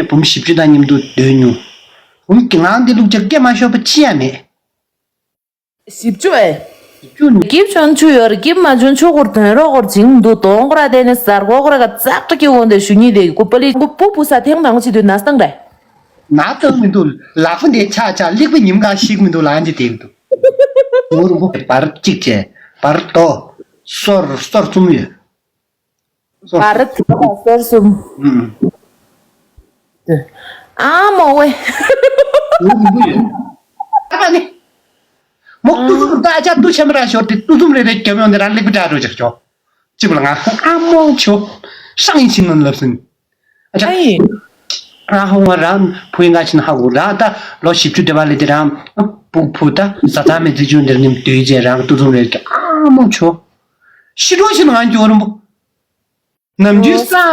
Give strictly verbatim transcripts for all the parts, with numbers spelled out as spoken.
བུ་མོ་བཞི་བཅུ་དང་མཉམ་དུ་སྡོད་མྱོང་། བུ་མོ་གྱི་ངང་འདི་ལུག་ཅག་སྐད་མ་ཤོར་བ་ཅི་ཡང་མེད། བཞི་བཅུ་ཨེ། བཞི་བཅུ་ནི། སྐྱིབས་བྱུང་ཆུ་ཡོར་སྐྱིབས་མ་བྱུང་ཆུ་གུར་དོན་རོགས་གོར་ཇིང་འདུག་དོང་གོ་ར་དེ་ནི་གཟར་གོ་གོ་ར་ག་ཙག་ཏྲ་ཀྱི་འོང་དེ་ཞུ་ཉིད་དེ་གུ་པ་ལི་གུ་པུ་པུ་ས་ཐེང་དང་ཆི་དུས་ན་སྟངས་རེད། ན་སྟངས་མི་འདུག་ལག་པ་འདི་ཆ་ཆ་ལིག་པ་ཉིམ་གང་ཞིག་མི་འདུག་ལང་ཅི་དེ་འདུག་འུར་འུར་བར་གཅིག་བྱས་བར་དོ་སོར་སོར་གསུམ་ཡོད། སོར་བར་དོ་སོར་གསུམ། ཨུམ། ཨ་མོ་ཝེ། འུར་འུར་ཡོད། ཨ་ནི། མོ་ཏུ་ཙུམ་ད་ཨ་ཅག་ཏུ་ཆེན་པོ་ར་ཤོར་ཏེ་ཏུ་ཙུམ་རེ་རེ་རྒྱབ་ཡོང་དེ་རང་ལེགས་པོ་འདྲ་འགྲོ་ཅག་ཤོག་ཅི་བ་ལ་ང་ཧོ་ཨ་མོ་ཆོ་ཧྲང་ཡིན་ཕྱིན་ནོན་ལབ་སིན། ཨ་ཅག་ཨ་ཡིན། ང་ཧོ་ང་རང་བུ་ཡིན་ག་ཕྱིན་ཧ་གོ་རང་ད་ལོ་བཞི་བཅུ་དེ་བ་ལས་དེ་རང་བུ་བུ་ད་ཟ་ཚང་མེད་ཚེ་ཆུང་འདིར་ཉིམ་དུས་རྗེས་རང་ཏུ་ཙུམ་རེ་རྒྱབ་ཨ་མོ་ཆོ། ཤི་འགྲོ་ཕྱིན་ང་འགྱོ་རུམ་བུ། ནམ་རྒྱུན་ཨོ། སང་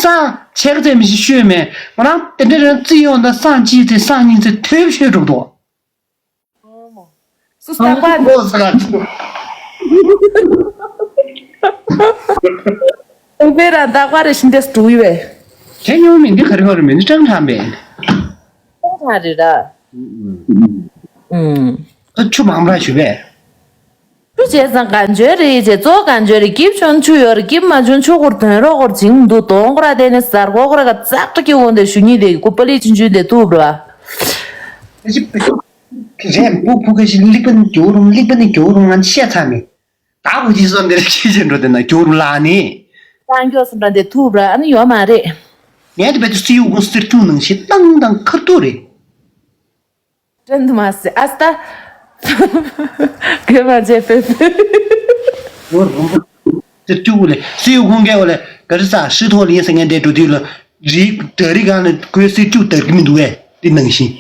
སང་ཆེ་ག་ཚད་མི་ཞིག་ཤོད་མེད་ང་རང་དེ་འདྲ་རང་བརྩི་ཡོང་ད་སང་གཅིག་ཚེ་སང་གཉིས་ཚེ་ཐོས་ཤོད་འགྲོ་འདུག་སུ་སྟག་པ་ཨོ་ཟེར་ག་ཅི་འདུག་ཨོ་བེ་ར་སྟག་པ་རེ་བཞིན་དེ་སུ་འགྲོ་ཡི་བས། དེ་ཉུང་མིན་འདི་ག་རེ་ག་རེ་མིན་འདི་ཀྲང་ཁྲང་པས། ཀྲང་ཁྲང་རེད་ར། ཨུམ། ཨ་ཆུ་མང་པོ་ར་ཞུ་བས། ཆུ་བྱས་ཙང་ག་འཇོན་རེད་ཅེས་གཙོ་ག་འཇོན་རེད་སྐྱིབས་བྱུང་ཆུ་ཡོར་སྐྱིབས་མ་བྱུང་ཆུ་གུར་དོན་རོགས་གོར་ཇིང་འདུག་དོང་གོ་ར་དེ་ནི་གཟར་གོ་གོ་ར་ག་ཙག་ཏྲ་ཀྱི་འོང་དེ་ཞུ་ཉིད་དེ་གུ་པ་ལི་ཆུན་ཆུན་དེ་ཐུབ་ར། རེད་བུ་བུ་ག་ཞིག་ལིག་པ་ནི་རྒྱུ་རུང་ལིག་པ་ནི་རྒྱུ་རུང་ང་བཤད་ཚར་མེད། ད་བུ་ཅི་སོ་འདིར་ཁྱི་ཅན་འགྲོ་དེ་ན་རྒྱུ་རུང་ལ་ནི། རང་མགྱོགས་སུ་འདྲ་དེ་ཐུབ་ར་ཨ་ནི་ཡོད་མ་རེད། ངས་དེ་བས་དུ་སི་ཡུ་གུང་སིར་ཁྱུང་ནང་ཞིག་བཏང་དང་ཁ་ཐུག་རེད། ཀྲན་དུ་མ་སི་ཨ་སྟ། གོས་མ་བྱས་པའི་ཕུ། ལོ་རོང་པོ། དེ་ཅུ་གུ་ལས་སི་ཡུ་ཁོང་གའི་འོ་ལས་ག་རི་ས་ཧྲི་ཐོག་ལ་ཡིན་ས་ངན་འདྲེ་འགྲོ་དུས་ལ་རིག་དྲ་རིག་གང་ལ་གོས་སི་ཅུ་དར་གི་མི་འདུག་བས་དེ་ནང་བཞིན།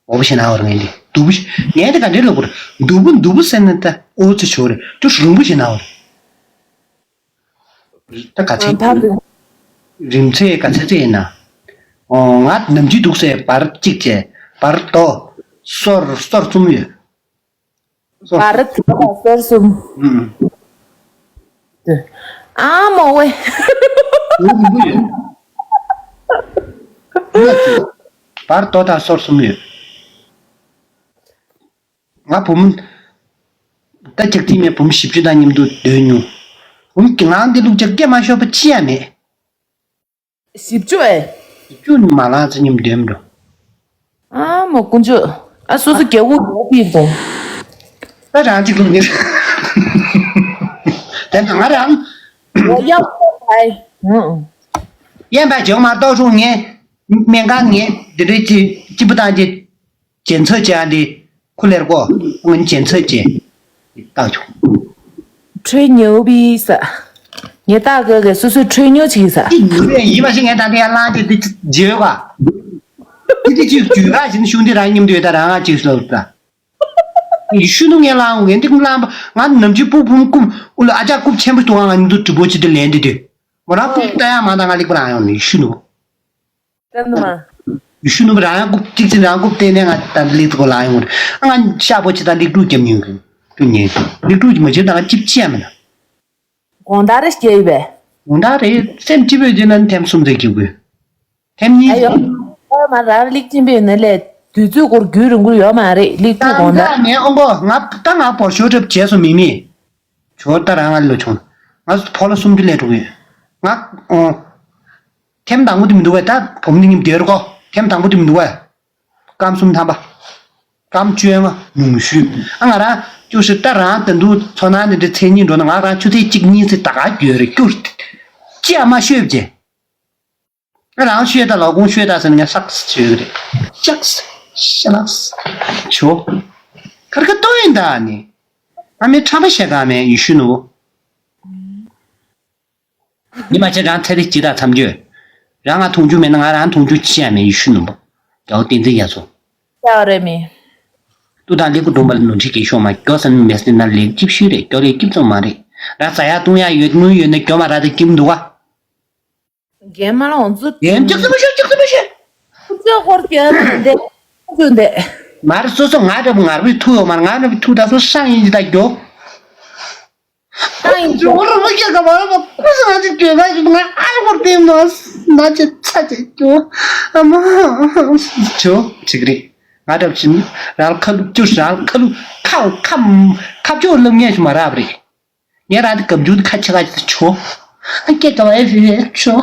འོ་བ་ཞེ་ན་བར་ངན་འདི་དུ་བུ་ངན་དེ་ག་འདྲེ་ལོ་བུར་དུ་བུ་དུ་བུ་སེ་ན་ད་ཨོ་ཙི་ཆོ་རེ་ཅུ་རིང་པོ་ཞེ་ན་བར། ད་ག་ཚད། ཨ་ཕ་གི། རིམ་ཚད་ག་ཚད་ཚད་ཡིན་ན། ཨོ་ང་ནམ་རྒྱུན་འདུག་སའི་བར་གཅིག་བྱས་བར་དོ། སོར་སོར་གསུམ་ཡོད། སོར། བར་དོ་སོར་གསུམ། ཨུམ། ཨ་མོ་ཝེ། འུ་འུ་ཡོད། བར་དོ་དང་སོར་གསུམ་ཡོད། ང་བུ་མོ། ད་ཅག་ཐིག་ངས་བུ་མོ་བཞི་བཅུ་དང་མཉམ་དུ་སྡོད་མྱོང་། བུ་མོ་གི་ངང་འདི་ལུག་ཅག་སྐད་མ་ཤོར་བ་ཅི་ཡང་མེད། བཞི་བཅུ་ཨེ། བཞི་བཅུ་ནི་མ་ལང་ཚེ་མཉམ་སྡོད་མི་འགྲོ། ཨ་མ་དཀོན་མཆོག་ཨ་སོ་སོ་རྒྱལ་པོ་རྒྱལ་པོ་ཡིན་སོང་། ད་རང་ཅིག་ལུག་ཉེར། དེ་ན་ང་རང་། ཡ་ཡ་ཧའི། ཧུང་། ཡན་པ་ཇོ་མ་ཏོག་ཧྲུང་ངས་སྨན་ཁང་ངས་འདི་འདྲའི་ཅི་ཅི་པུ་བཏང་ཅི། རྒྱན་ཚོད་ཅན་འདི་ཁུ་ལེར་ཀོ་སྔོན་རྒྱན་ཚོད་ཅན་བཏགས་བྱུང་། ཁྲོས་ཉེའུ་བི་ས། ངས་བཏགས་དགོས་གས་སོ་སོའི་ཁྲོས་ཉེའུ་ཅིག་ས། ཅི་ཉེའུ་ཡིན་པ་ཞིག་ངས་ད་ལྟ་ཡར་ལངས་ཏེ་འདི་བརྗོད་པ། འདི་འདི་ཅིག་བརྗོད་པ་ཞིག་ཤུང་འདི་རང་མཉམ་དུ་ཡོད་ད་རང་ང་ཅིག་ལབ་ད། ཡེ་ཤུ་ནུ་ངས་ལངས་འོང་ངས་འདི་ཀུན་ལངས་པ་ང་ནམ་རྒྱུན་སྤུ་བུམ་ཀུམ་ཨུ་ལ་ཨ་ཅག་རྐུབ་ཆེན་པོ་ཞིག་འདུག་ང་ང་མཉམ་དུ་གྲི་པོ་ཅི་འདི་ལེན་འདི་དུས་མོ་རང་སྤུ་ལྟ་ཡག་མ་ད་ང་ལེགས་པོ་རང་ཡོང་ནི་ཡེ་ཤུ་ནུ། ཀན་མ། ཡེ་ཤུ་ནུ་རང་ཡང་རྐུབ་གཅིག་ཅིག་རང་རྐུབ་བསྟན་ནས་ང་ད་ལེགས་ཚོ་ལ་ཡོང་རེད། ང་ཤ་པོ་ཅི་ད་ལེགས་དྲུག་རྒྱབ་ཉོས་གི་དྲུག་ཉོས་ལེགས་དྲུག་ཅི་མ་བྱེད་ད་ང་ཅིབ་ཅི་ཡང་མེད་ན། དགོང་དག་རེ་སྐྱེ་ཡི་བས། དགོང་དག་རེ་སེམས་སྐྱིད་པོ་བྱེད་ན་ཐེམ་གསུམ་ཚེ་སྐྱིད་དགོས། ཐེམ་གཉིས། ཨ་ཡོ། ཨ་མ་རང་ལེགས་ཅིན་པས་ནི་ལས་དུས་ཚོད་སྐོར་རྒྱུན་རིང་པོ་ཡོད་མ་རེད་ལེགས་དྲུག་དགོང་དག་ངས་ཨོ་མགོ་ང་ད་ང་བོ་ཞོ་གྲབས་བྱས་སོ་མི་མི། ཇོ་ད་རང་ང་ལོ་ཆུང་། ང་ཕོ་ལོ་སུམ་ཅུ་ལས་འགྲོ་གི་ཡོད། ང་། ཨོ། ཐེམ་དང་པོ་དེ་མི་འདུག་བས་ད་བུ་མོ་འདི་གཉིས་སྡོད་རོགས། ཐེམ་དང་པོ་དེ་མི་འདུག་བས། སྐམ་གསུམ་ཐམ་པ། སྐམ་བཅོ་ལྔ་ཉུང་ཤོས། ཨ་ང་རང་བཅུ་ཧྲི་ད་རང་ད་དུང་ཚོ་ནང་འདི་འདྲའི་མཚན་ཉིད་འགྲོ་ན་ང་རང་ཆུ་ཚོད་གཅིག་གཉིས་ཚེ་ད་ག་རྒྱུ་རེ་སྐྱུར། ཅི་ཡང་མ་ཤོད་བྱས། ང་རང་ཤོད་ད་ལོ་གུང་ཤོད་ད་ཟེར་ན་ངས་སགས་ཤོད་གི་རེད། ཤགས། ཤ་ལགས། ཆོ། ཁར་ཁ་ཏོ་ཡིན་ད་ནི། ང་མི་ཁྲམ་པ་བཤད་ག་མེད་ཡེ་ཤུ་ནུ། ཉི་མ་ཆེ་རང་ཚེ་རིག་ཅི་ད་མཚམས་སྦྱོར། རང་ང་མཐོང་རྒྱུ་མེད་ན་ང་རང་མཐོང་རྒྱུ་ཅི་ཡང་མེད་ཡེ་ཤུ་ནུ་པོ། རྒྱལ་བ་བསྟན་འཛིན་ཡ་ཚོ། ཡ་རེད་མི། ཏུ་དང་ལེགས་པོ་སྒྲུང་པ་ལ་ནོར་འཁྲུལ་གྱི་ཤོག་མ་སྐྱོ་ས་ནི་མེད་སྲིད་ན་ལེགས་སྐྱིབས་ཤུལ་རེད་སྐྱོ་ལེགས་སྐྱིབས་ཙམ་མ་རེད། ར་ཛ་ཡ་ཏུང་ཡ་ཡོད་དངུལ་ཡོད་ན་སྐྱོ་མ་ར་དེ་སྐྱིབས་འདུག་ག་རྒན་མ་ལ་འོང་ཚུལ། རྒན་ཅག་ཙམ་ཤོད་ཅག་ཙམ་ཤོད། ཁུ་ཚོད་ཧོར་རྒན་དེ་ཁུ་ཚོད་འདེ། མར་སོ་སོ་ང་འདྲ་པོ་ངར་པོའི་ཐུག་ཡོད་མར་ང་འདྲ་པོའི་ཐུག་ད་སོ་སྲང་ཡིན་གྱི་ད་མགྱོགས། ད་ཡིན་ཇོ་རུ་མི་སྐྱེ་ག་བ་ལ་ཁུ་སི་ང་ཅིག་ཅོས་ན་ང་ཨ་ལ་ཁོར་ཏེ་ན་ན་ཅི་ཚ་ཅི་ཅོ་ཨ་མ་ཅོ་ཅིག་རེད། ང་འདྲ་བྱིན་རལ་ཁ་ལུ་ཅོ་རལ་ཁ་ལུ་ཁ་ཁ་ཁ་ཅོ་ལམ་ངན་ཞིག་མ་རབ་རེད། ངས་རང་གི་གམ་རྒྱུད་ཁ་ཆེ་ཁ་ཆེ་ཆོ། ཨ་སྐད་ག་བ་ཨེ་ཕི་ཕི་ཆོ།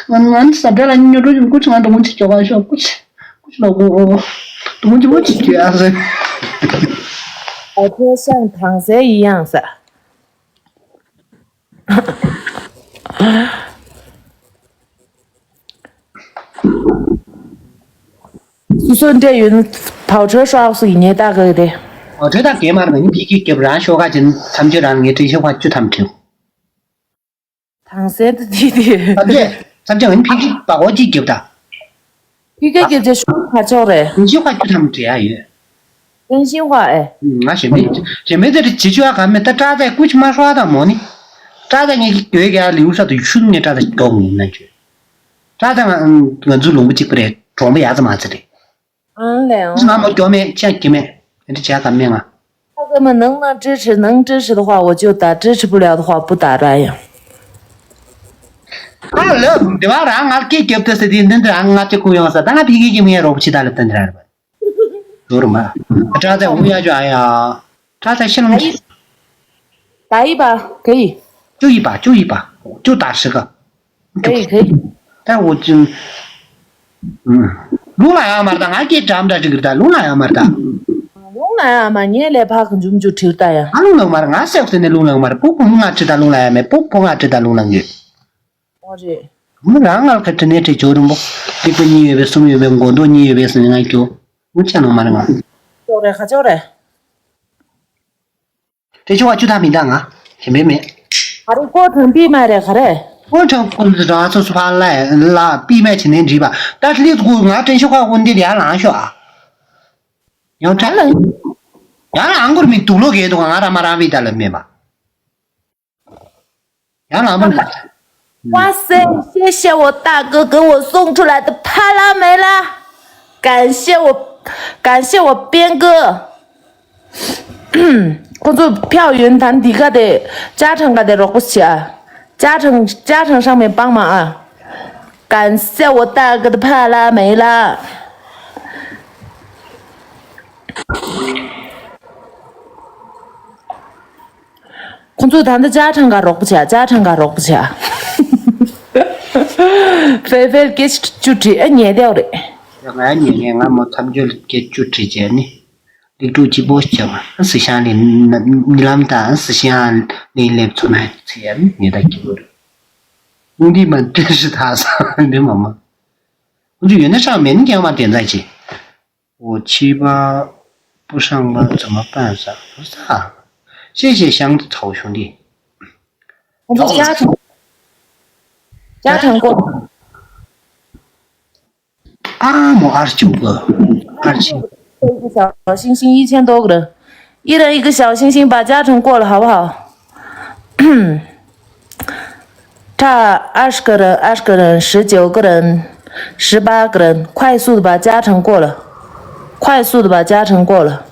ང་ང་ས་བྲལ་ལ་ཉོ་འགྲོ་ཡོང་ཀུ་ཆུ་ང་འགྲོ་མོ་ཆི་ཆོ་ག་ཤོ་ཀུ་ཆི་ཀུ་ཆི་ལོ་གོ་འགྲོ་མོ་ཆི་མོ་ཆི་ཆོ་ཨ་ཟེ། ཨ་ཁྱོད་ཤང་དང་སའི་ཡི་ཡང་ས། སུ་སུ་འདྲེ་ཡོད་ན་བའོ་ཁྲོ་ཧྲོག་སུ་ཡིན་ངེས་ལྟ་གི་དེ། བའོ་ཁྲོ་ད་གས་མར་མ་ཡིན་ཕི་ཁི་རྒྱབ་རང་ཤོག་ཁ་ཅན་ཐམས་ཅད་རང་ངའི་དྲིན་ཤོག་ཁ་བཅུ་ཐམ་བྲིའོ། དང་སེ་འདི་འདི་འདི། ཐམས་ཅད་ཐམས་ཅད་ང་ནི་ཕི་ཁི་བའོ་ཅི་རྒྱབ་ད། ཕི་ཁི་རྒྱབ་ཅེ་ཤོག་ཁ་ཆོག་རེད། དྲིན་ཤོག་ཁ་བཅུ་ཐམ་བྲི་ཡ་ཡོད། 真心话哎。 ང་ཞེ་མེད་ཞེ་མེད་དེ་རེ་བྱེད་ཆོག་ཨ་ག་མེད་ད་སྐྲ་རྩེ་ཀུ་ཆི་མ་ཧྲོ་ཨ་དང་མོ་ནི། སྐྲ་རྩེ་ངས་ཀྱི་གྱོད་ཀྱི་ཨ་ལེའུ་ས་དུ་ཡུ་ཤུ་ནས་སྐྲ་རྩེ་གྱོག་ངེས་ན་ཆོད། ད་ལྟ་ང་ང་ཚོ་ལུང་པ་གཅིག་པ་རེད། གྲོང་པ་ཡག་ཙམ་མ་ཚད་རེད། ཨང་ལེ་ཨང་། ང་མོ་སྐྱོ་མེད་ཅང་གི་མེད་དེ་འདྲ་བྱས་ག་མེད་ང་། 他根本能能支持，能支持的话，我就打；支持不了的话，不打了呀。 ཨ་ལབ་འདི་བ་རང་ང་སྐད་རྒྱབ་ཏུ་ཟེར་དེ་འདི་འདི་རང་ང་སྐད་ཁུག་ཡོང་ས་ད་ང་ཕི་གི་གི་མི་ཡ་རོགས་ཕྱི་ད་ལབ་ད་འདི་རང་རེད་པ། ཟོ་རུ་མ། སྐྲ་རྩེ་འུ་ཡ་ཅོ་ཨ་ཡ། སྐྲ་རྩེ་ཤི་ལང་ཆི། 打一把，可以。 བཅུ་ཡི་པ་བཅུ་ཡི་པ། བཅུ་དང་ཧྲི་ག 可以可以。 ད་འུ་ཅུ། ལུང་ལ་ཡང་མར་ད་ང་སྐད་འགྲམ་འདྲ་ཅིག་གི་ད་ལུང་ལ་ཡང་མར་ད། ལུང་ལ་ཡང་མ་ངས་ལས་ཕག་གི་འཇུམ་འཇུ་ཁྲིར་ད་ཡང་། ང་ལུང་ལ་མར་ང་སེབ་ཟེར་ནས་ལུང་ལ་མར་པུ་པུ་ང་ཁྲི་ད་ལུང་ལ་ཡང་མེད་པུ་པུ་ང་ཁྲི་ད་ལུང་ལ་ཡོད། ཨོ་རེད། མི་རང་ང་ལ་ཁ་ཁྲི་ནས་ཁྲི་ཅོ་རུང་པོ། ལིག་པ་གཉིས་ཡོད་པའི་གསུམ་ཡོད་པའི་མགོ་འདོགས་གཉིས་ཡོད་པའི་ཟེར་ནས་ང་སྐྱོ། མི་ཆ་ནང་མར་ང་། ཅོག་རེད་ཁ་ཅོག་རེད། དེ་ཆུ་བ་བཅུ་ཐག་མི་འདང་ང་། ཞེ་མེད་མེད། ཨ་རི་ཀོ་ཐང་པི་མ་རེད་ག་རེ། ཀོ་ཐང་ཀོ་རང་སོ་སོ་ཕ་ལ་ལ་པི་མ་བྱེད་ནས་འདྲིས་པ། ད་ལི་ཀུ་ང་དྲན་ཤོག་ཁ་ཀུ་འདི་ལ་ཡར་ལངས་ཤོག་ཨ། ཡང་དྲན་ལ། ཡང་ལངས་སྐོར་མི་དུག་ལོ་གས་འདུག་ང་ར་མ་རང་བི་ད་ལ་མེད་པ། ཡང་ལངས་པ་མེད། 哇塞，谢谢我大哥给我送出来的帕拉梅拉，感谢我，感谢我边哥。 ཁོ་ཚོ་票ཡོད་ད་འདི་ག་དེ་ཅ་ཁྲང་ག་དེ་རོགས་པ་བྱེད་ཨ། ཅ་ཁྲང་ཅ་ཁྲང་上面帮忙啊。感谢我大哥的帕拉梅拉。 ཁོ་ཚོས་ད་ལྟ་ཅ་ཁྲང་ག་རོགས་པ་བྱ། ཅ་ཁྲང་ག་རོགས་པ་བྱ། ཧྥེ་ཧྥེ་སྐད་བཅུ་དྲུག་ཨ་ཉལ་བསྡད་རེད། ང་ཉལ་ངས་ང་མོ་མཚམས་སྦྱོར་སྐད་བཅུ་དྲུག་བྱས་ནི། ལིག་ཀྲུག་གཅིག་པོ་བྱས་མ་སི་ཤང་ནི་ཉི་ལམ་དང་སི་ཤང་ནི་སླེབས་ཚོ་ན་ཚེ་ཡ་ནི་ད་སྐྱིད་པོ་རེད། འདི་མ་བསྟན་ཞིག་ད་ས་འདི་མ་མ། ཁོ་ཚོ་ཡོད་ན་ཤང་མེད་ན་ཀྱང་མ་བསྟན་ཚ་ཅི། 我七八不上班怎么办噻？不是啊，谢谢箱子头兄弟。我们家庭，家庭过。阿姆二十九个，二十七。一个小星星，一千多个人，一人一个小星星，把加成过了，好不好？ 差二十个人，二十个人，十九个人，十八个人，快速的把加成过了，快速的把加成过了，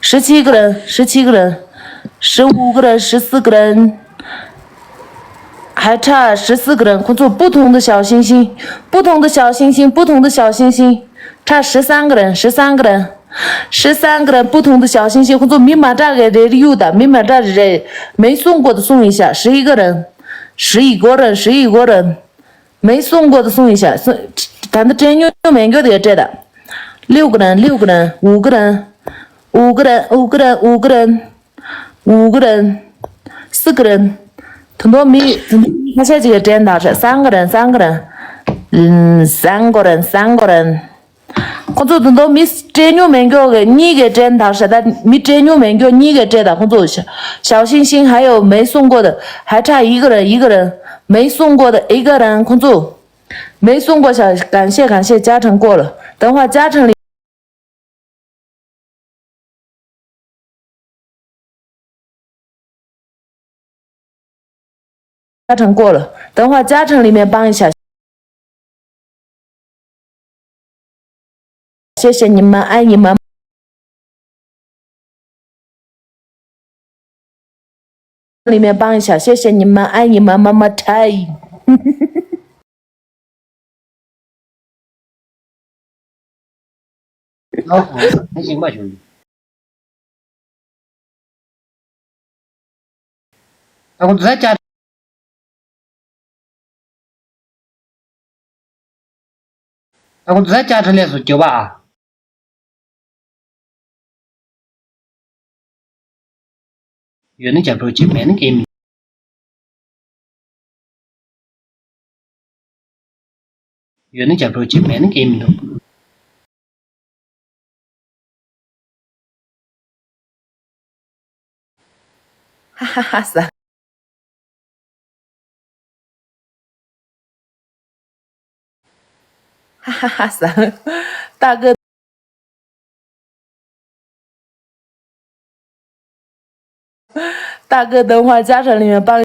十七个人，十七个人，十五个人，十四个人，还差十四个人。 ཁོ་ཚོ་不同的小星星，不同的小星星，不同的小星星，差十三个人，十三个人，十三个人，不同的小星星。 ཁོ་ཚོ་མི་མ་འདྲ་གི་རེ་རེ་གཡུག་དང་མི་མ་འདྲ་རེ་རེ། 没送过的送一下，十一个人。 十一个人，十一个人，没送过的送一下。送，ད་ལྟ་སྤྲད་མྱོང་མེད་མཁན་དེ་སྤྲད་དང་། 六个人，六个人，五个人，五个人，五个人，五个人，五个人，四个人。 དོན་དག་མི་དོན་དག་མི་ཁ་ཤས་ཅིག་སྤྲད་དང་། 三个人，三个人，嗯，三个人，三个人。 ཁོ་ཚོ་དོན་དག་མི་སྤྲད་མྱོང་མེད་མཁན་གྱི་གཉིས་ཀྱིས་སྤྲད་དང་ཤ། ད་མི་སྤྲད་མྱོང་མེད་མཁན་གཉིས་ཀྱིས་སྤྲད་དང་། ཁོ་ཚོ་ཞའོ་ཤིང་ཤིང་还有没送过的还差一个人，一个人没送过的一个人。 ཁོ་ཚོ་没送过小，感谢感谢加成过了，等会儿加成里 加成过了，等会儿加成里面帮一下。谢谢你们，爱你们。里面帮一下，谢谢你们，爱你们，么么哒。 ཨོ་ཧོ། ད་ཞིག་མ་བྱུང་། ད་ཁོ་ཚོ་ད་བཅའ། ད་ཁོ་ཚོ་ད་བཅའ་ཁྲ་ལས་སུ་རྒྱོབ་པ་ཨ། ཡོད་ན་རྒྱབ་སྐྱོར་བྱེད། མེད་ན་འགན་མི། ཡོད་ན་རྒྱབ་སྐྱོར་བྱེད། མེད་ན་འགན་མི་འདུག། ཧ་ཧ་ཧ་ས། ཧ་ཧ་ཧ་ས། 大哥，大哥，等会儿加成里面帮，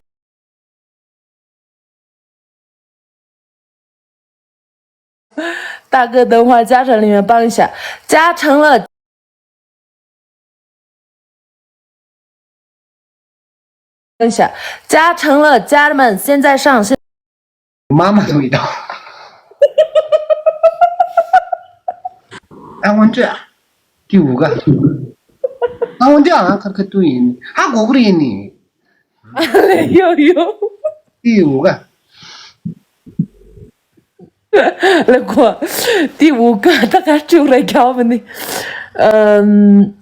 大哥，等会儿加成里面帮一下，加成了。 一下，加成了，家人们，现在上线。妈妈的味道。ཨ་འོན་ཏེ། དེ་འུ་ག་ཨ་འོན་ཏེ་ཨ་ཁར་ཁ་ཏུ་ཡིན། ཧ་གོ་གི་རེད་ནི། ཡོ་ཡོ། དེ་འུ་ག་ལ་གོ། དེ་འུ་ག་ད་ག་ཅུག་རེ་རྒྱག་མི་ནི། ཨམ།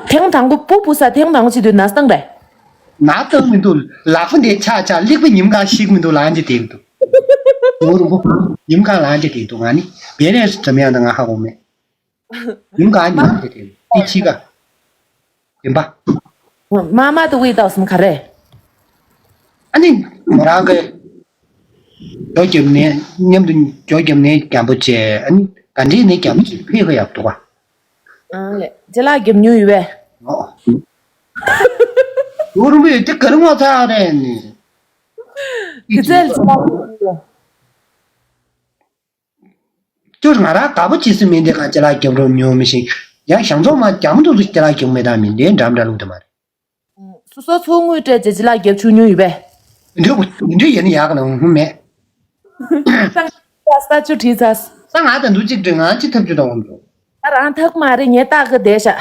ཐེངས་དང་པོ་སྤུ་སྤུ་ས་ཐེངས་དང་པོ་བྱེད་དུས་ན་སྟངས་རེད། ན་སྟངས་མི་འདུག། ལག་པ་འདི་ཆག་ཆག་ལིག་པ་ཉིམ་གང་ཞིག་མི་འདུག་ལ་འདི་དེ་འདུག། འུ་རུ་པོ་ཉིམ་གང་ལ་འདི་དེ་འདུག། ང་ནི་བེ་རེ་སུ་འཛམ་ཡང་ད་ང་ཧ་གོ་མེད། ཉིམ་གང་ཉིམ་དེ་དེ་འདུག། དེ་ཕྱི་ག་བདེན་པ། 妈妈的味道 སམ་ག་རེ། ཨ་ནི་མོ་རང་གི་ཇོ་རྒྱབ་ནས་མཉམ་དུ་ཇོ་རྒྱབ་ནས་རྒྱམ་པོ་བྱས། ཨ་ནི་ག་འདྲས་ནས་རྒྱམ་པོ་བྱས་ཕེ་ཁ་ཡག་འདུག་བ། ཨང་ལེ་ཅི་ལགས་རྒྱབ་མྱོང་ཡོད་པས། ཨོ། ལོ་རུ་མི་དེ་ག་རེ་ངོ་ཚ་རེད་ནི། དེ་ཚལ་ཅི་ལགས་རྒྱབ་མྱོང་ཡོད། ཁྱོད་ང་རང་དགའ་པོ་བྱེད་སྲིད་མིན་དེ་ག་ཅི་ལགས་རྒྱབ་རོགས་མྱོང་མི་ཤེས། ཡང་ཞང་ཚོགས་མ་རྒྱ་མོ་དུ་ཅི་ལགས་རྒྱབ་མེད་དང་མིན་དེ་འདྲ་འདྲ་ལུགས་དུ་མ་རེད། སོ་སོ་ཚུར་དངུལ་སྤྲད་རྗེས་ཅི་ལགས་རྒྱབ་ཆུག་མྱོང་ཡོད་པས། འདི་འདྲ་ཡིན་ན་ཡག་ག་ལ་ཧུམ་མེད། ས་ཆུ་བྲིས་ཚར། ས་ང་དང་འདུག་ཅིག་བྲིས་ང་ཅི་ཐབས་ཅི་དང་འོང་འགྲོ། ཨ་རང་ཐག་མ་རེད་ངས་རྟག་གི་བསྡད་ཤག།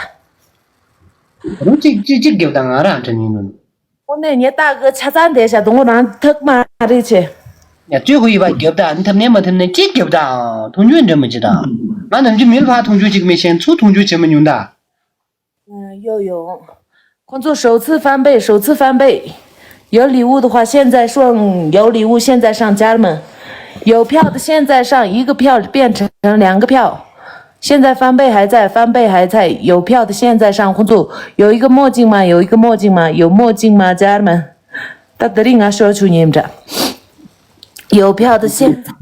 རུ་ཅིག་ཅིག་ཅིག་རྒྱབ་དང་ང་རང་དྲན་ཡིན་ནོ། དངོས་གནས་ངས་རྟག་གི་ཆ་ཚང་བསྡད་ཤག། དུང་རང་ཐག་མ་རེད་ཆེ། ཡ་ཅོས་ཧུ་ཡི་བ་རྒྱབ་ད་ཨ་ཐབས་ནས་མ་ཐབས་ནས་ཅིག་རྒྱབ་ད། མཐོང་ཆུང་འདྲ་མ་ཅི་ད། ང་ནམ་ཅི་མིལ་ཕ་མཐོང་ཆུང་ཅིག་མི་ཤེས། ཚུར་མཐོང་ཆུང་བྱེད་མ་མྱོང་ད། 嗯，又有。 ཁོང་ཚོ首次翻倍，首次翻倍。有礼物的话，现在上，有礼物现在上家人们，有票的现在上一个票变成两个票，现在翻倍还在，翻倍还在，有票的现在上。 ཁོང་ཚོ་有一个墨镜吗？有一个墨镜吗？有墨镜吗，家人们？ ད་དེ་རིང་ང་ཤོར་ཆུ་ཉེམ་འདྲ། 有票的现在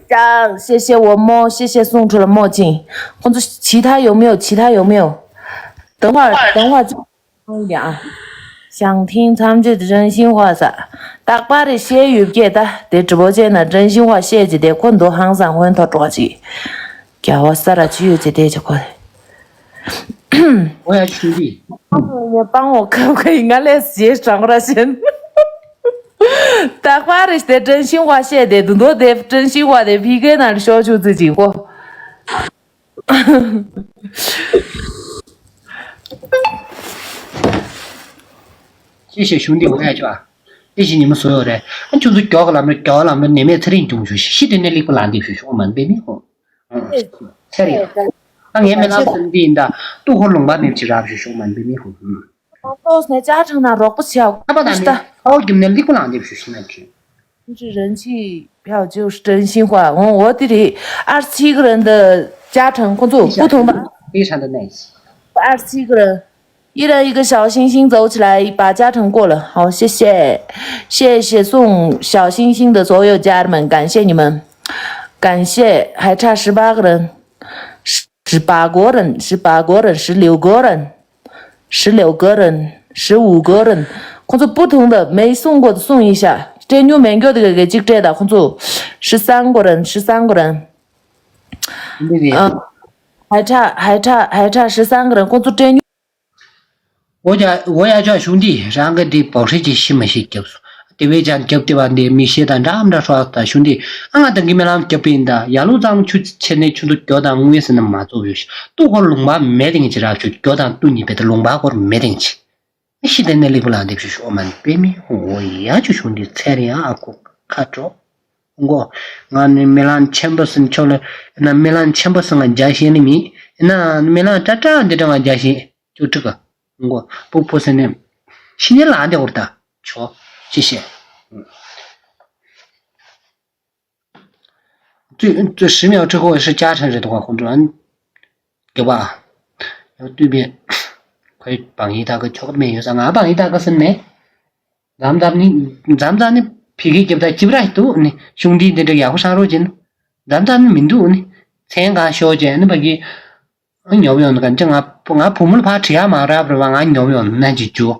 上，谢谢我摸，谢谢送出了墨镜。 ཁོང་ཚོ་其他有没有？其他有没有？ 等会儿，等会儿再讲一点啊。想听他们这真心话噻。 རྟག་པར་རེ་བཤད་ཡོད་ཀྱེ་ད་དེ་直播间ན་真心话བཤད་ཀྱི་དེ་ཁོ་འདུག་ཧང་སང་ཧོན་ཐོ་གྲོགས་ཀྱི། རྒྱལ་བ་ས་ར་ཅི་ཡོད་ཀྱི་དེ་ཀྱི་ཁོ། 我要去地。 ངས་སྤང་འོག་ཁབ་ཁ་ཡིན་ང་ལས་ཞེས་དྲང་ར་བཞིན། རྟག་པར་རེ་བཤད་真心话བཤད་དེ་དུ་འདོད་དེ་真心话དེ་ཕི་གེ་ན་ཤོར་ཆུ་ཚོད་ཅིག་གོ། 谢谢兄弟，我也去啊。谢谢你们所有人。啊，就是叫个咱们，叫咱们里面吃的中秋，是的那里不难的，是我们的那个，嗯，这里，那你们那本地的，都和龙吧，那其他是我们的那个，嗯。 ཏོག་ནས་ཅ་ཁྲང་ན་རོགས་པ་བྱས། ཨ་པ་དང་ནི་ཁ་བ་རྒྱབ་ནས་ལིག་པ་ལང་འདེབས་ཞུ་ཤི་ན་ཁྱོད། 人气票就是真心话。哦，我这里二十七个人的加成，工作不同吧？非常的 nice。二十七个人，一人一个小星星走起来，把加成过了。好，谢谢，谢谢送小星星的所有家人们，感谢你们，感谢，还差十八个人，十八个人，十八个人，十六个人。 十六个人，十五个人。 ཁོང་ཚོ་不同的没送过的送一下。 སྤྲད་མྱོང་མེད་མཁན་དེ་ག་གཅིག་སྤྲད་དང་ཁོང་ཚོ། 十三个人，十三个人。 ཨ། 还差，还差，还差十三个人。 ཁོང་ཚོ་སྤྲད་མྱོང་ འོ་ཡ་འོ་ཡ་ཅོག་གཞུང་འདི་རང་གི་འདི་བོག་ཧྲི་ཅིག་ཤི་མ་ཤི་རྒྱབ་སོང་། དེ་བས་ཀྱང་རྒྱབ་དེ་བ་འདི་མི་ཤེས་དང་འདྲ་འདྲ་ཧྲོག་དང་གཞུང་འདི་ཨ་ང་དང་གི་མི་ལམ་རྒྱབ་པ་ཡིན་ད། ཡ་ལུ་ཙང་ཆུ་ཆེ་ནས་ཆུ་འདུ་རྒྱོ་དང་དངུལ་ཟེར་ན་མ་རྫོགས་ཡོད་ཤི་ཏུ་གོར་ལུང་པ་མེད་དེང་ཅི་རག་ཆུ་རྒྱོ་དང་ཏུ་གཉིས་པའི་ད་ལུང་པ་གོར་མེད་དེང་ཅི། ཤི་དེ་ནས་ལེགས་པོ་ལ་འདེབས་ཤུ་ཤོག་མ་ནི་པེ་མི་འོ་ཡ་ཆུ་གཞུང་འདི་ཚེ་རེ་ཡ་ཨ་ཁུ་ཁ་དྲོ། མགོ། ང་ནི་རྨི་ལམ་ཆེན་པོ་སུ་ཆོག་ལ། ཡིན་ན་རྨི་ལམ་ཆེན་པོ་སུ་ང་རྒྱ་ཤེས་ནི་མིན། ཡིན་ན་རྨི་ལམ་ཏྲ་ཏྲ་འདི་འདྲ་ང་རྒྱ་ཤེས་ཅོ་ཀྲི་ག་མགོ་སྤུག་ཕོ་སེ་ནེ། ཤི་ནི་ལ་འདི་འོར་ད། ཆོ། ཅི་ཤེས། ཙུ་ཙུ་ཧྲི་མེའོ་ཁྲི་ཁོ་ཧྲི་ཅ་ཁྲན་རེད་འདུག་ག་ཁོང་ཁྲོ་ཨན། དགེ་བ། ཡང་བཏུས་པས། ཁོའི་བང་ཡིག་དག་གི་ཆོག་མེད་ཡོད་ས་ང་བང་ཡིག་དག་གི་སུན་མེད། མཚམས་མཚམས་ནི། མཚམས་མཚམས་ནི་ཕི་གི་རྒྱབ་ད་ཅིབ་ར་ཞིག་འདུག་ནི་གཞུང་འདི་འདི་འདྲ་ཡག་པོ་ཧྲང་རོགས་བྱེད་ནི། མཚམས་མཚམས་ནི་མི་འདུག་ནི། མཚན་གང་ཤོག་བྱས་ནི་ཕ་གི། ཨ་ཉོབ་ཡོང་ནི་ག་ཅི་ང་ང་བུ་མོ་ལ་ཕར་བྲིས་ཡ་མ་རག་པར་བ་ང་ཉོབ་ཡོང་ནི་ཅི་ཅུ།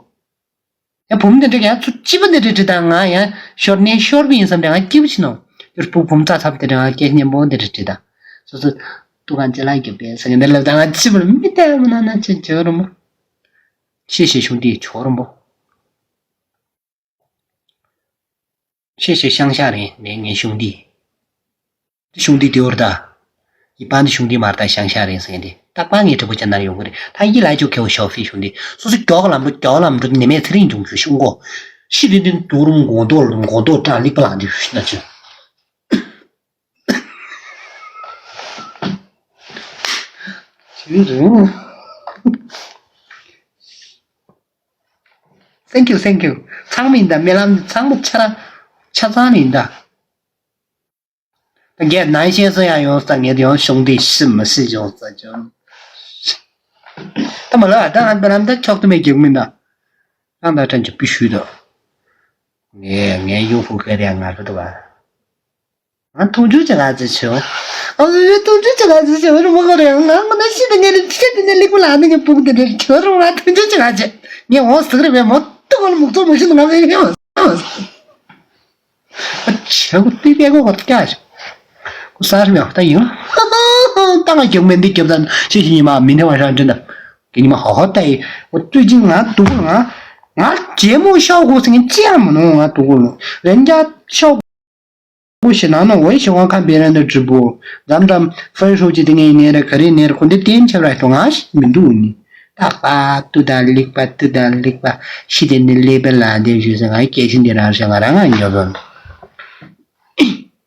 ཡ་བུ་མོ་འདི་འདྲ་ཡ་ཚུ་ཅི་པ་འདི་འདྲ་བྲིས་ད་ང་ཡ་ཤོར་ནས་ཤོར་བ་ཡིན་བསམ་འདྲ་ང་སྐྱིད་པོ་ཆི་ནོ། ཡུར་བུ་བུ་མོ་རྩ་ཚབ་འདི་འདྲ་ང་སྐད་སྙན་པོ་འདི་འདྲ་བྲིས་ད། སོ་སོ་ཏུ་གང་ཅི་ལ་རྒྱབ་པས་ས་གི་འདི་ལ་ད་ང་ཅི་པ་ལ་མི་ལྟ་མི་ན་ན་ཅི་ཅི་རུ་མོ། ཤེས་ཤེས་ཤུང་དེ་ཆོག་རུ་མོ། ཤེས་ཤེས་ཤང་ཤ་རེད་ནས་ངའི་ཤུང་དེ། ཤུང་དེ་དེ་བར་ད། ཡི་པང་དེ་ཤུང་དེ་མར་ད་ཤང་ཤ་རེད་ཟེར་དེ་ད་པང་ངའི་གྲོགས་པོ་ཅན་ན་ཡོང་གི་རེད་ད་ཡི་ལ་ཅོ་ཁེའོ་ཤོ་ཕི་ཤུང་དེ་སོ་སོ་མགྱོགས་ལམ་འགྲོ་མགྱོགས་ལམ་འགྲོ་ནི་མེད་ཚེ་རིང་འབྱུང་ཁྱོད་ཤུང་གོ། ཤི་དེ་དེ་དུ་རུམ་མགོ་ཏོ་མགོ་ཏོ་ཀྲང་ལིག་པ་ལང་དེ་ཤུ་ན་ཅོ། ཅི་རེད། Thank you, thank you. ཚང་མ་ཡིན་ད་རྨི་ལམ་ཚང་མ་ཆ་ར་ཆ་ཚང་ཡིན་ད། ད་རྒྱལ་ནང་ཤེས་སུ་ཡང་ཡོང་ས་ངེད་ཡང་ཤོང་དེ་ཤི་མི་ཤི་ཡོང་ས་ཅོ། ད་མ་ལ་ད་ང་རྨི་ལམ་ད་ཁྱོག་ཏུ་མེད་རྒྱུག་མིན་ད། རང་ད་ཕྲན་གྱི་པི་ཤུ་ད། ངས་ངས་ཡུ་ཧུ་ཀེ་རེ་ང་རུ་ད་བ། ང་མཐོང་ཆུང་ཅི་ག་ཅི་ཆེ་བ། ཨ་ལེ་མཐོང་ཆུང་ཅི་ག་ཅི་ཆེ་བ་རུ་མ་ག་རེ་ང་ང་ན་ཤི་ད་ངས་ལི་ཅི་ད་ནས་ལིག་པ་ལ་ནི་ངས་སྤུག་དེ་རེ་ཁྱོད་རུ་ང་མཐོང་ཆུང་ཅི་ག་ཅི། ངས་འོང་ཟིག་རེ་བས་མོ་ཏི་གོ་ལ་མུག་ཚོ་མུག་ཤི་ང་ངས་ངས་འོང་ཟིག་ཆེ་གོ་ཏི་པེ་གོ་གོ་ཀྱ་ཤི། ཁོ་ས་རི་མེ་ད་ཡིན། ད་ང་རྒྱུག་མེད་འདི་རྒྱབ་ད་ཤི་ཤི་ཉི་མ་མི་འདྲ་བ་རང་འདྲི་ན། གི་ཉི་མ་ཧ་ཧ་ད་ཡི། ཁོ་ཏུས་ཅིང་ང་དུ་གོ་ང་། ང་རྒྱལ་མོ་ཤོག་གོ་ཟིན་ཅི་ཡང་མི་ནོ་ང་དུ་གོ་ལོ། རེན་ཇ་ཤོག 不行了，那我也喜欢看别人的直播。咱们咱们分手去的那个年的，可能年的，可能年的，可能点起来，总还是民族呢。大把都在立法，都在立法，是的，那那边来的就是俺给钱的人是俺俺有人。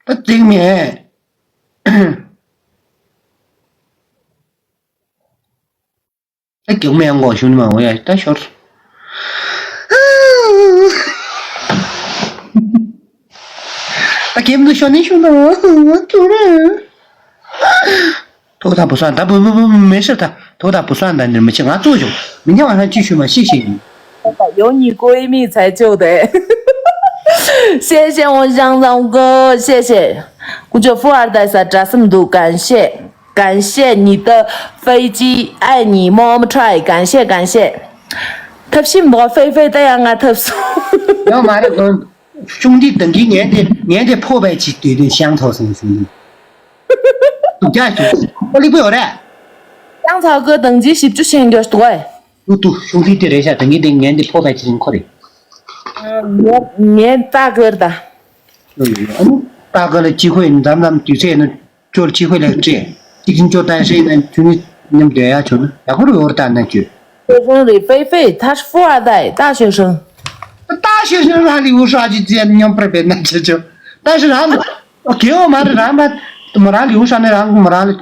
不，这个面。 ད་རྒྱུག་མེད་ཡང་གོ་ཞུ་ནི་མ་འོ་ཡ་ད་ཤོར། ད་གེམ་དུ་ཤོར་ནི་ཤུ་ན་ང་ཚོ་རེ། ཐོག་ད་བུ་སང་ད་བུ་བུ་བུ་མེ་ཤར་ད་ཐོག་ད་བུ་སང་ད་འདིར་མི་ཆེ་ང་ཚོ་ཞུ་མི་ཉག་ང་ཅི་ཞུ་མ་ཤེས་ཤེས་ཡིན། 有你闺蜜才救的。谢谢我香草哥，谢谢。我觉得富二代啥啥什么都感谢。 感谢你的飞机，爱你么么哒，感谢感谢。ཐབས་ཤེས་འབོག་ཧྥེ་ཧྥེ་ད་ཡང་ང་ཐབས་སོང་། ཡང་མ་རེད་ཁོང་། ཅུང་འདི་དང་གི་ངན་དེ་ངན་དེ་ཕོ་བས་ཅིག་དུས་དུས་ཤང་ཐོག་སོང་སོང་། དུ་རྒྱ་ཞུ། ཨོ་ལི་པོ་ཡོད་རེད། ཡང་ཚ་གི་དང་ཅི་ཞིབ་ཅུ་ཤེས་འགྱོ་སྟོ་ཨེ། ཏུ་ཏུ་ཅུང་འདི་དེ་རེད་ཤག་དང་གི་དེ་ངན་དེ་ཕོ་བས་ཅིག་ཁོ་རེད། ངན་ངན་ད་གི་རེད་ད། ཨ་ནི་ད་གི་ལ་ཅི་ཁོས་འཛམ་ལམ་དུས་ཚོད་ནི། ཅོར་ཅི་ཧུ་ལེགས་བྲིས། ཅི་ཅིན་ཅོ་ཏན་ཧྲི་ནན་ཅུ་ནི་མཉམ་སྡོད་ཡ་ཆོ་ན་ཡག་པོ་རུ་ཡོར་ཏན་ན་ཅུ། ཧེ་རང་རེ་ཧྥེ་ཧྥེ་ད་ཧྥུ་ཨ་ད་ད་ཤེ་ཧྲང་། ད་ཤེ་ཧྲང་རང་ལི་ཧུ་ཧྲ་ཅི་ཅི་མཉམ་པར་བེད་ན་ཅི་ཅོ། ད་ཤི་རང་ཨོ་ཁེ་ཨོ་མ་རེ་རང་མ་མ་རང་ལི་ཧུ་ཧྲ་ནི་རང་མ་རང་ལི་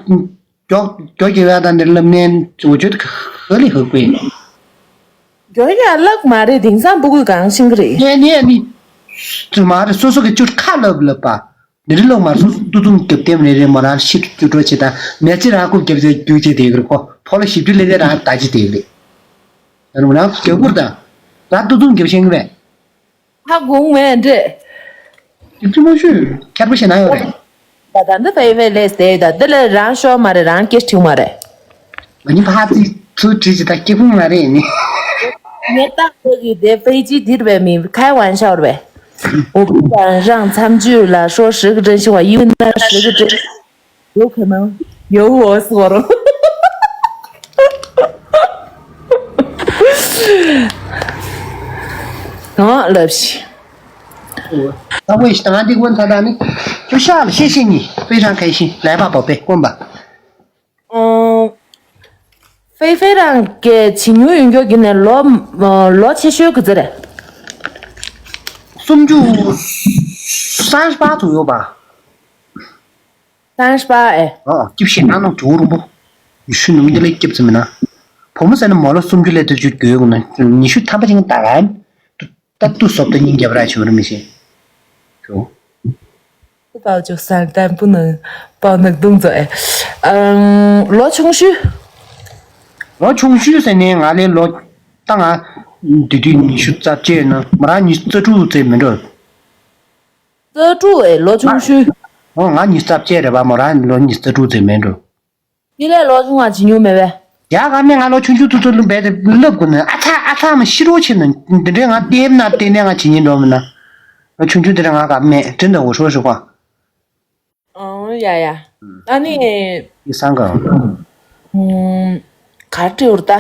ཀྱོག་ཀྱོག་གི་ཡ་ད་ནི་ལམ་ནན་ཅོ་ཅོ་ཧ་ལི་ཧུ་ཀུ་ཡིན། ཀྱོག་ཡ་ལག་མ་རེ་དེང་སང་སྤུ་གུ་གང་ཤིང་གི་རེད། ནས་ནས་ནི་མ་རེ་སོ་སོ་གི་ཅུར་ཁ་ལབ་ལབ་པ། འདི་རི་ལོག་མར་སོ་སོ་ཏུ་ཏུ་རྒྱབ་ལྟེམ་རེ་རེ་མོ་རང་ཤི་ཏུ་ཏུ་ཅི་དང་མེ་ཅི་རང་ཁུག་རྒྱབ་ཅེ་རྒྱུག་ཅེ་དེ་གི་རེ་ཁོ་ཕོ་ལ་ཞིབ་ཏུ་ལེ་ལེ་རང་ད་ཅི་དེ་གི་རེ། ཡང་རུ་མོ་རང་རྒྱབ་ཁུར་དང་། རང་ཏུ་ཏུ་རྒྱབ་ཤེང་གི་རེད། ཧ་གོང་མེད་འདྲེ། ཡིག་ཆུ་མ་ཞུ་ཁྱར་པོ་ཞེ་ན་ཡོད་རེད། ད་ད་འདི་ཕེ་ཕེ་ལེས་དེ་ད་འདི་ལ་རང་ཤོར་མ་རེད་རང་སྐྱེ་ཁྲིག་མ་རེད། ང་ནི་ཕ་ཚིག་ཚུར་བྲིས་ཅི་ད་སྐྱེ་ཕུང་མ་རེད་ནི། ངས་ཏག་ཏག་གི་དེ་ཕེ་ཅི་དིར་བས་མི་ཁའི་ཝན་ཤའོར་བས། འོ་བུ་དང་རང་མཚམས་ཇུས་ལ་ཧྲོ་ཧྲི་གི་དྲན་ཤི་བ་ཡུ་ན་ཧྲི་གི་དྲན། ཡོ་ཁ་ན་ཡོ་འོ་སོ་རོ། གང་ལབ་ཤི། ད་ཝེ་ཤི་དང་འདི་ཀུན་ད་ད་ནི། ཁྱོད་ཤག་ལ་ཤེས་ཤེས་ཉི་非常开心 来吧宝贝 ཀུན་པ། ཨང་། ཧྥེ་ཧྥེ་རང་གི་བྱིན་མྱོང་ཡོད་མཁན་གྱི་ནས་ལོ་ལོ་ཆེ་ཤོས་གི་ཟེར། སུམ་ཅུ།三十八左右吧། སན་ཤ་པ་ཨེ། ཨ་སྐྱིབས་ཤིག་ཨ་ནང་གྲོགས་རུང་པོ། ཉི་ཤུ་ནུབ་འདི་ལས་སྐྱིབས་ཙམ་མིན་ན། བུ་མོ་ཟེར་ན་མོ་ལོ་སུམ་ཅུ་ལས་དེ་བཅུ་དགོས་ཡོང་ན་ཉི་ཤུ་ཐམ་པ་ཅིག་ད་ག་ད་ཏུ་སོབ་ཏུ་སྙིང་རྒྱབ་ར་ཆུ་རུ་མི་ཤེས། ཁྱོ། པའོ་ཅོག་སན་ཏན་པུ་ནང་པའོ་ནག་དུང་ཙོ་ཨེ། ཨང་། ལོ་ཆུང་ཤོས། ལོ་ཆུང་ཤོས་ཟེར་ནས་ང་ལས་ལོ་ད་ང་དུས་དུས་ཉི་ཤུ་རྩ་བརྒྱད་ན་མོ་རང་ཉི་ཤུ་རྩ་དྲུག་ཙམ་མིན་འགྲོ། རྩ་དྲུག་ཨེ་ལོ་ཆུང་ཤོས། ཨོ་ང་ཉི་ཤུ་རྩ་བརྒྱད་རེད་པ། མོ་རང་ལོ་ཉི་ཤུ་རྩ་དྲུག་ཙམ་མིན་འགྲོ། དེ་ལས་ལོ་ཆུང་བ་བྱེད་མྱོང་མེད་པས། ཡ་ག་ནས་ང་ལོ་ཆུང་ཆུང་ཚོ་ཚོ་ལུང་པའི་ལབ་དགོས་ནས་ཨ་ཚ་ཨ་ཚ་མ་ཤི་རོ་ཆེ་ན་འདི་འདྲའི་ང་ལྟེབ་ན་ལྟེ་ནས་ང་བྱེད་ཉིན་འགྲོ་མིན་ན། ལོ་ཆུང་ཆུང་དེ་འདྲ་ང་ག་མེད་དྲིན་དང་འོ་ཧྲོ་ཧྲོ་ག་ཨང་། ཡ་ཡ། ཨ་ནི། ཡི་སང་ག་ཨུམ། གར་ཏི་འུར་ད།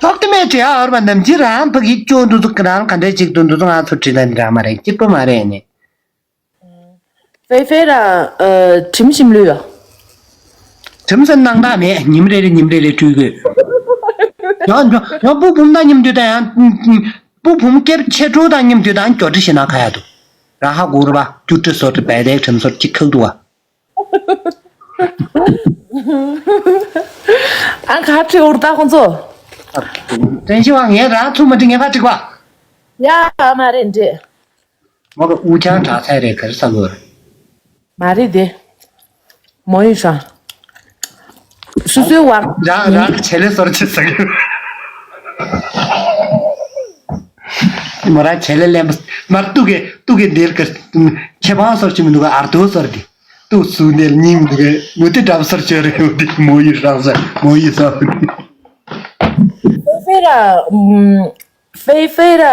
ཐོག་ཏུ་མེད་ཀྱི་ཨ་འུར་བ་ནམ་རྒྱུན་རང་ཕ་གི་སྐྱོ་འདུག་ཚོ་རང་ག་འདྲ་ཅིག་ཏུ་འདུག་ཚོ་ང་ཚོ་བྲིས་ལ་འདྲ་མ་རེད། གཅིག་པོ་མ་རེད་ནི། ཧྥེ་ཧྥེ་ར་ཨ་གྲིམ་ཞིམ་ལུས་ཡོ། གྲིམ་སེ་སྣང་དག་མེད། ཉིམ་རེ་རེ་ཉིམ་རེ་རེ་བཀྲུས་དགོས། ཡང་ཡང་ཡང་སྤུ་བུམ་དང་མཉམ་དུ་དང་ཡང་སྤུ་བུམ་སྐྱེར་ཆེ་འགྲོ་དང་མཉམ་དུ་དང་སྐྱོ་དྲི་ཞེ་ན་ཁ་ཡ་དུ། ར་ཧ་གོ་རུ་བ་སྐྱུར་དྲི་སོར་དྲི་བལ་དེ་གྲིམ་སོར་གཅིག་ཁག་ཏུ་བ། ཨ་ཁ་ཁྲི་འུར་ད་ཁོང་ཚོ། བཀྲ་ཤིས་པ་ངས་རང་ཚུགས་མ་འགྲིག་ངས་ཕ་འགྲིག་པ། ཡ་མ་རེད་འདྲེ། མོ་གི་དབུ་ཅང་གྲགས་ཚད་རེད་ག་རེ་ས་གོ་རེད། མ་རེད་དེ། མོ་ཡིན་ཤང་། སུ་སུའི་བར། རང་རང་གི་བྱེད་ལས་སོར་ཆེ་ས་གི། མོ་རང་བྱེད་ལས་ལེན་པ་མར་ཏུ་གེ་ཏུ་གེ་འདིར་གི། ཁྱེད་པང་སོར་ཆེ་མི་འདུག་ག་ཨར་ཏོ་སོར་གི། ཏུ་སུ་ནེལ་སྙིང་མི་འདུག་ག་མུ་ཏི་འགྲམ་སོར་ཆེ་རེད་འདི་མོ་ཡིན་ཤང་ས་མོ་ཡིན་ས། ཧྥེ་ཧྥེ་ར། ཧྥེ་ཧྥེ་ར།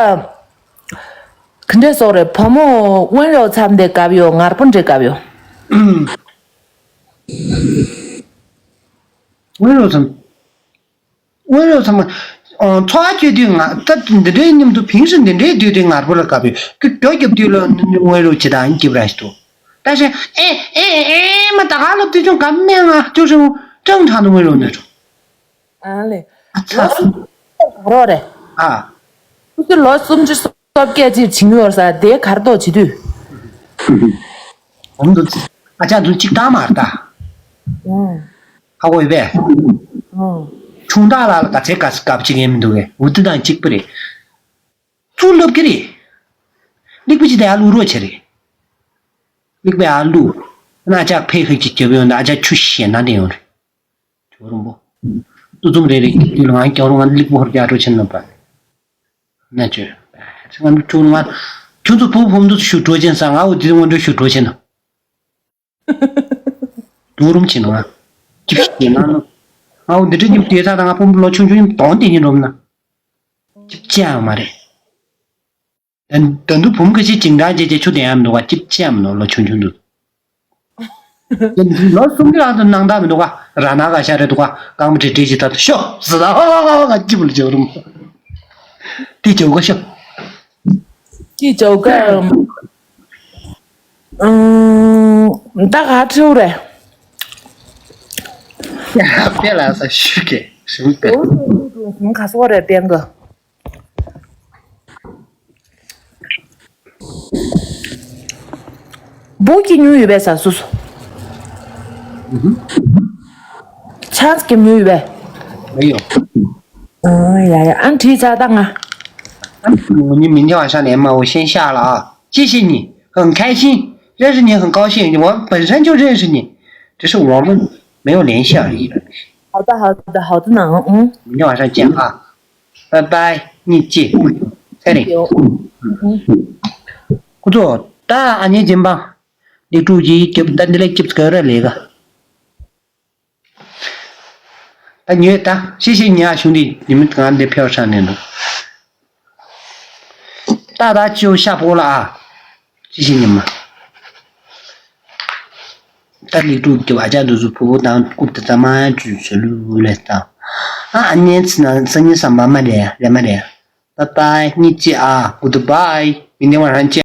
ག་འདྲས་སོགས་རེད། བུ་མོ་ཝེན་རོ་ཚམ་དེ་གབ་ཡོ། ངར་པོ་འདྲེ་གབ་ཡོ། ཝེན་རོ་ཚམ། ཝེན་རོ་ཚམ། ཨོ་འཚོ་བ་སྐྱེལ་དུས་ང་ད་འདི་འདྲའི་མཉམ་དུ་ཕིང་སུ་འདི་འདྲའི་དུས་དེ་ངར་པོ་ལ་གབ་ཡོ། ཁྱོད་རྒྱོ་རྒྱབ་དུས་ལ་ཝེན་རོ་ཇི་ལྟར་འགྱིབ་ར་ཞིག་ཏུ། ད་ཞེ་ཨེ་ཨེ་ཨེ་མ་ད་ག་ལབ་དུས་ཅུང་གབ་མེད་ང་ཅུང་ཧྲིང་ཀྲང་ཁྲང་དུ་ཝེན་རོ་ནས་ཆོག་ཨ་ལེ། ཨ་ཚ། ལོ་སུམ་ཅུ་རོ་རེད། ཨ། སུ་སུ་ལོ་སུམ་ཅུ་སོ་བརྒྱད་ཅིག་བྱིང་ཡོད་ས་དེ་གར་ཏོག་བྱེད་དུས། འོང་དུ། ཨ་ཅག་དུ་གཅིག་བཏང་མ་རེད་ད། ཨོ། ཧ་གོ་ཡོད་པས། ཨོ། ཆུང་བདག་ལ་ལ་ག་ཚད་ག་སྐབས་གཅིག་ཡིན་མི་འདུག་གས་འུ་དུ་དང་གཅིག་པ་རེད། ཚུར་ལབ་ཀྱི་རེད། ལིག་པ་ཅི་དེ་ཨ་ལུ་རོ་ཆེ་རེད། ལིག་པའི་ཨ་ལུ། ཨ་ཅག་ཕེ་ཧེ་ཅིག་རྒྱབ་ཡོང་ད་ཨ་ཅག་ཆུ་ཞེ་ན་དེ་ཡོང་རེད། ཇོ་རུང་པོ། ཏུ་ཙུམ་རེ་རེ་དུས་ལ་ང་སྐྱོ་རུང་ང་ལིག་པོ་ཧོར་རྒྱ་འགྲོ་ཆེན་ནོ་པ། ན་ཅོ། ང་ལུ་ཁྱོད་ང་། ཁྱོད་ཚོ་ཕུ་ཕུམ་དུ་ཞུ་འགྲོ་ཆེན་ས་ང་འུ་དི་ངོ་འགྲོ་ཞུ་འགྲོ་ཆེན་ནོ། ཇོ་རུང་ཆེན་ནོ་ང་། ཅིབ་ཤི་ན་ནོ། ང་འུ་འདི་འདྲ་ཉིམ་དེ་ས་དང་ང་ཕུམ་ལོ་ཆུང་ཆུང་ཉིམ་དོང་དེ་ཉིན་རོམ་ན། ཅིབ་ཅི་ཡང་མ་རེད། ད་ད་དུང་བུམ་ཁ་ཤས་བྱིང་དྲགས་བྱས་བྱས་ཆུ་དེ་ཡང་མི་འདུག་བ་ཅིབ་ཅི་ཡང་མི་འདུག་ལོ་ཆུང་ཆུང་འདུག་ལོ་གསུམ་གྱི་ལྷག་ཏུ་སྣང་དག་མི་འདུག་ག་ར་ན་ག་ཤ་རེ་འདུག་ག་རྐང་པ་བྲེ་བྲེ་ཞིག་ད་ཤོ་ཟི་ད་ཧ་ཧ་ཧ་ཧ་ཅི་བུ་ལ་ཇོ་རུང་། དེ་ཇོ་ག་ཤོ། དེ་ཇོ་ག་ཨུམ། ད་ག་ཁྲིའུ་རེད། དཔེ་ལ་ས་ཤུ་གེ་ཤུ་གེ་ཁ་སོ་རེད་པན་ག་བུ་སྐྱེ་མྱོང་ཡོད་པས་ཟ་སུ་སུ། ཆང་སྐྱེ་མྱོང་ཡོད་པས། 没有。 ཨ་ཡ་ཡ་ཨ་བྲིས་ཚར་ད་ང་། 我们明天晚上联络，我先下了啊，谢谢你，很开心，认识你很高兴，我本身就认识你，只是我们没有联系而已。好的，好的，好的呢，嗯。明天晚上见啊。 拜拜，你记，彩玲。有。嗯。 ཁོ་ཚོ་ད་ཨ་ནེ་སྦྱིན་པ། ལི་ཀྲུའུ་ཅི་སྐྱབས་ད་འདི་ལས་སྐྱབས་ག་ར་ལས་ཀ་ད་ཉོས་ད་ཤི་ཤི་ཉ་ཤུང་དེ་ཉི་མ་གང་འདི་ཕེབས་ཧྲ་ནས་འདུག་ད་ད་ཅིའུ་ཤ་ཕོག་ལ་ཨ། ཅི་ཞིག་ཉི་མ། ད་ལི་ཀྲུག་གི་བ་ཅག་འདུག་སུ་ཕུ་བོ་དང་རྐུབ་ཏུ་ཙམ་མ་ཅུ་ཞུ་ལུ་ལས་དང་། ཨ་ཨ་ནེ་ཚི་ན་སང་ཉིན་བསམ་པ་མ་རེད་རེད་མ་རེད། bye bye, ཉི་ཅི་ཨ། goodbye, མི་ནི་ཝང་ཧྲན་ཅི།